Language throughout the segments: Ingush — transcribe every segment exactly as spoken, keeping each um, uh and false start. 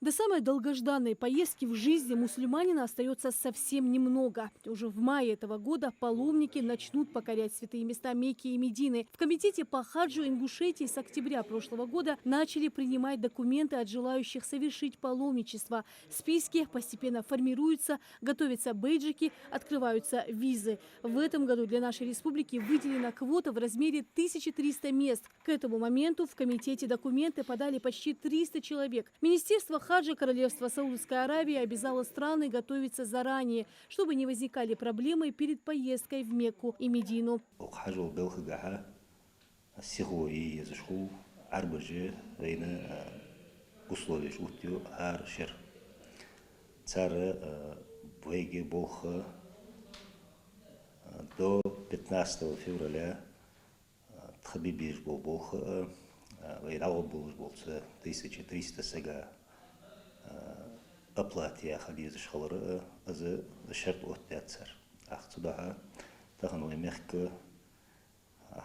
До самой долгожданной поездки в жизни мусульманина остаётся совсем немного. Уже в мае этого года паломники начнут покорять святые места Мекки и Медины. В Комитете по хаджу Ингушетии с октября прошлого года начали принимать документы от желающих совершить паломничество. Списки постепенно формируются, готовятся бейджики, открываются визы. В этом году для нашей республики выделена квота в размере тысячи триста мест. К этому моменту в комитете документы подали почти триста человек. Министерство хаджа Королевства Саудовской Аравии обязало страны готовиться заранее, чтобы не возникали проблемы перед поездкой в Мекку и Медину. Укх хьажол белхагахьа сихо е езаш хул, Ӏарбаша вайна, а, условеш оттаю хӀара шера. Цар, а, вайга болх, а, до пятнадцатого февраля, а, тха бе безаш бола болх, а, а, вай дӀагӀоргболаш болча тысяча триста сага, а, оплата яха дезаш хилар, а, из шарт оттадаьд цар. ТӀаккха цудухьа тахан вай мехка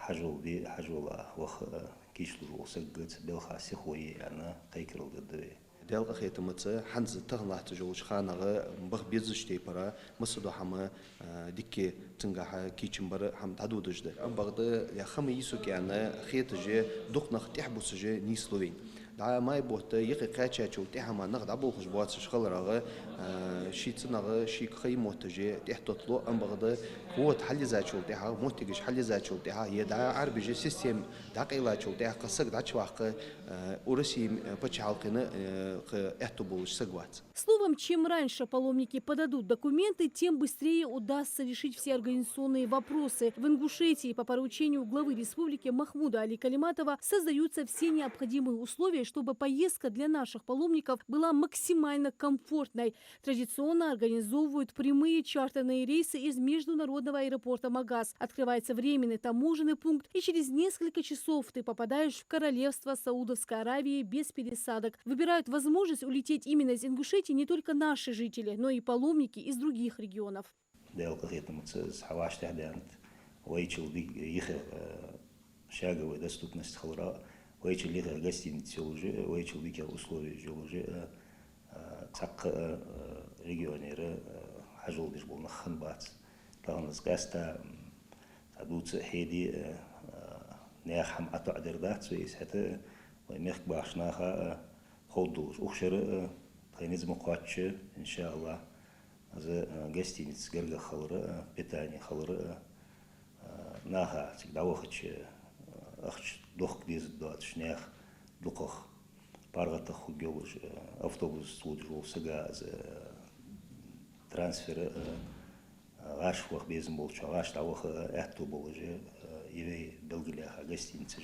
хьажол де, хьажола ваха, а, кийчлуш вола саг цу белха сихо е аьнна кхайкарал дергда вай. Даьла къахетамца, хӀанз тахан латташ йолча ханагӀа баха безача тайпара массадола хӀама, а, дикка цунгахьа кийчам бар хӀама дӀадодаш да. Ам бакъда, е хӀама йисук аьнна хеташ, дукха нах тӀехьабусаш нийслу вайна. ДӀа май бутт юкъе кхаьчачул тӀехьа мара нах дӀаболхаш боацаш хиларах, а, ший цӀенагӀа шийга ха йимотташ тӀехьатотталу, ам бакъда квота хьалъизачул тӀехьагӀа, моттигаш хьалъизачул тӀехьагӀа, е дӀа Ӏарбаша система дӀакъайлачул тӀехьагӀа кхы саг дӀачуваккха, а, Россе паччахьалкхена, а, кхы аьттув болаш саг вац. Словом, чем раньше паломники подадут документы, тем быстрее удастся решить все организационные вопросы. В Ингушетии по поручению главы республики Махмуда Али Калиматова создаются все необходимые условия, чтобы поездка для наших паломников была максимально комфортной. Традиционно организовывают прямые чартерные рейсы из международного аэропорта Магас. Открывается временный таможенный пункт, и через несколько часов ты попадаешь в Королевство Саудовской Аравии без пересадок. Выбирают возможность улететь именно из Ингушетии не только наши жители, но и паломники из других регионов. Даьла къахетамца из хьавӀашагӀтехьадаьннад, вайчул дика йиса, э, шаговой доступность хиларах, вайчул йиса гостиница йолаш, вайчул дикагӀа условеш йолаш, э, э, цхьаккха, э, регионера, э, хьажол деш бола нах хиннабац. Тахан из къаьстта, м, цхьа дувца а хьеде, э, э, наьха хӀама ӀотоӀадер дац вай из, хӀаьта вай мехка бахача наха, э, ховргдолаш. Укх шера, э, тха низ ма кхоачча, иншааллахӀ, из, э, гостиница гаргара хилар, э, питание хилар, э, э, наха цига дӀавахача, э, ахча дохка дезаргдоацаш, наьха дукхагӀа паргӀатагӀа хургйолаш, э, автобусаца водаш вола сага из, э, трансфер, э, э, гӀаш ваха безам болчоа гӀаш дӀаваха, э, аьттув болаш, э, из вай белгалъяьха гостиницаш.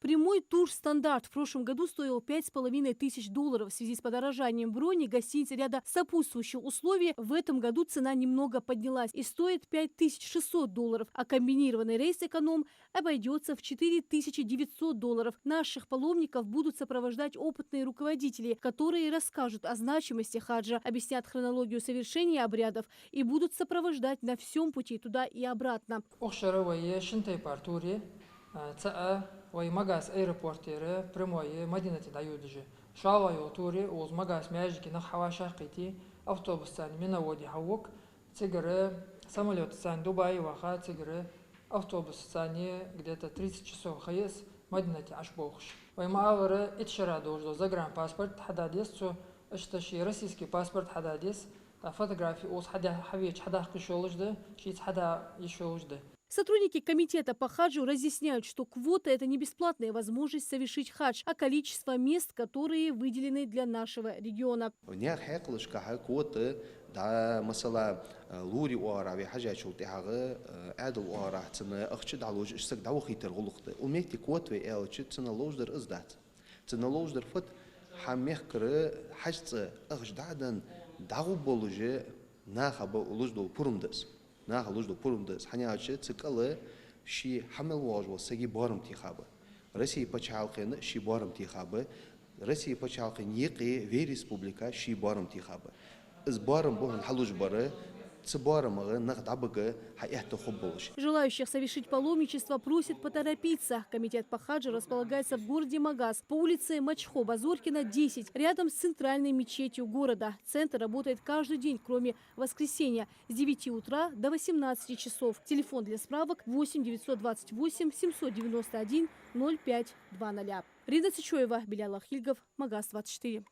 Прямой Турстандарт в прошлом году стоил пять с половиной тысяч долларов. В связи с подорожанием брони гостиниц и ряда сопутствующих условий в этом году цена немного поднялась и стоит пять тысяч шестьсот долларов, а комбинированный рейс «Эконом» обойдётся в четыре тысячи девятьсот долларов. Наших паломников будут сопровождать опытные руководители, которые расскажут о значимости хаджа, объяснят хронологию совершения обрядов и будут сопровождать на всём пути туда и обратно. Укх шера вай шин тайпара тур е, а, цаӀ вай Магас аэропортера прямой Мадинате дӀайодаш я. ШоллагӀа йола тур я, укхаза Магас маьждиге нах хьавӀашагӀкхийте, автобусаца Мина воде хьавоаг, цигара самолётаца Дубай ваха, цигара автобусаца где-то тридцать часов ха я из Мадинате Ӏаш болхаш. Вай ма аллара, итт шера долаш дола загранпаспорт хьада деза цо, иштта ший российский паспорт хьада деза, тӀаккха фотографи укхаза хьада-, хьавеча хьадаккха йиш йолаш да, шийца хьада йиш йолаш да. Сотрудники комитета по хаджу разъясняют, что квота — это не бесплатная возможность совершить хадж, а количество мест, которые выделены для нашего региона. Наьха хьаькъалашкахьа квота дӀа, масала, лораи оагӀорахьа вай хьажачул тӀехьагӀа, Ӏаьдала оагӀорахьа цунна ахча дӀалуш, иштта саг дӀавахийтара гӀулакх да. Укх метте квота вай аьлча, цунна ловш дар из дац. Цунна ловш дар фуд? Хьа мехкара хьажцӀа ахча дӀа а денна, дӀагӀоргболаш наха ба луш дола пурам да из. Наха луш дола пурам да из. ХӀана аьлча, цу кӀала ше хьа мел воагӀаш волча сага боарам теха ба. Россе паччахьалкхена ший боарам теха ба. Россе паччахьалкхен юкъе вай республика ший боарам теха ба. Из боарам ба хьона хьалуш бар, Цу боарамах нах дӀабига хьаэтта хургболаш. Желающих совершить паломничество просят поторопиться. Комитет по хаджу располагается в городе Магас по улице Мачхо-Базоркина, десять, рядом с центральной мечетью города. Центр работает каждый день, кроме воскресенья, с девяти утра до восемнадцати часов. Телефон для справок: восемь девятьсот двадцать восемь семьсот девяносто один ноль пять два нуля. Рина Цечоева, Белял Ахильгов, Магас двадцать четыре.